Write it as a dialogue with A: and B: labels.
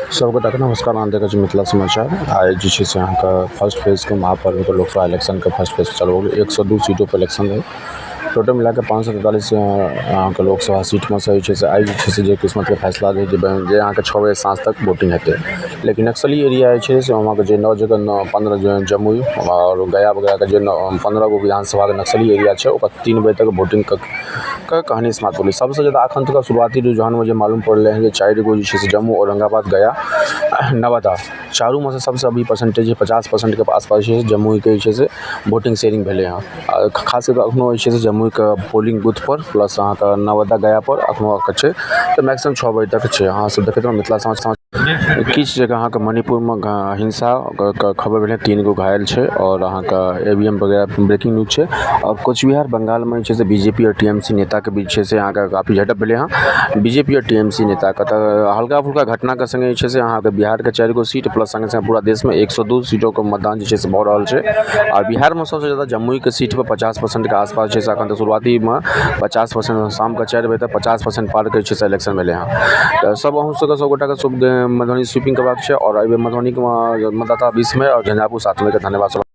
A: सबगोटाके नमस्कार। अहाँ देखै छी मिथिला समाचार। आइ जे छै से अहाँके फर्स्ट फेजके महापर्वके लोकसभा इलेक्शनके फर्स्ट फेज चालू हो गेल। 102 सीटोपर इलेक्शन रहै। टोटल मिलाके 543 अहाँके लोकसभा सीटमे सँ जे छै से आइ जे छै से जे किस्मतके फैसला रहै, जे जे अहाँके 6 बजे साँझ तक वोटिंग हेतै। लेकिन नक्सली एरिया जे छै से वहाँके जे नओ जगह, नओ 15 जमुई आओर गया वगैरहके जे 15 गो विधानसभाके नक्सली एरिया छै, ओकर 3 बजे तक वोटिंगके के कहानी समाप्त भेलै। सबसँ जादा एखन तक शुरुआती रुझानमे जे मालूम पड़लै हँ जे चारि गो जे छै से जम्मू, औरंगाबाद, गया, नवादा, चारूमे सँ सबसँ अभी परसेंटेज 50%के आसपास जे छै से जमुईके जे छै से वोटिंग शेयरिंग भेलै हँ। आ खास कऽ कऽ एखनो जे छै से जमुईके पोलिंग बूथपर प्लस अहाँके नवादा, गयापर एखनो अहाँके छै। तऽ मैक्सिमम 6 बजे तक छै। अहाँसभ देखैत रहू मिथिला समाचार। किछु जगह अहाँके मणिपुरमे हिंसाके खबर भेलै, तीन गो घायल छै आओर अहाँके ए वी एम वगैरह ब्रेकिंग न्यूज छै। आओर कोचबिहार, बंगालमे जे छै से बीजेपी आओर टीएमसी नेताके बीच छै से अहाँके काफी झड़प भेलै हँ, बीजेपी आओर टीएमसी नेताके। तऽ हल्का फुल्का घटनाके सङ्गे जे छै से अहाँके बिहारके चारि गो सीट प्लस सङ्गे सङ्गे पूरा देशमे 102 सीटोके मतदान जे छै से भऽ रहल छै। आओर बिहारमे सबसँ जादा जमुईके सीटपर 50%के आसपास छै से एखन तऽ शुरुआतीमे 50%, शामके 4 बजे तक 50% पार करै छै से इलेक्शन भेलै हँ। तऽ सब अहूँ सबके सबगोटाके शुभ मधुबनी स्वीपिंग करबाक छै। आओर एहिबेर मधुबनीके मतदाता 20 मई आओर झंझारपुर 7 मईके। धन्यवाद सब।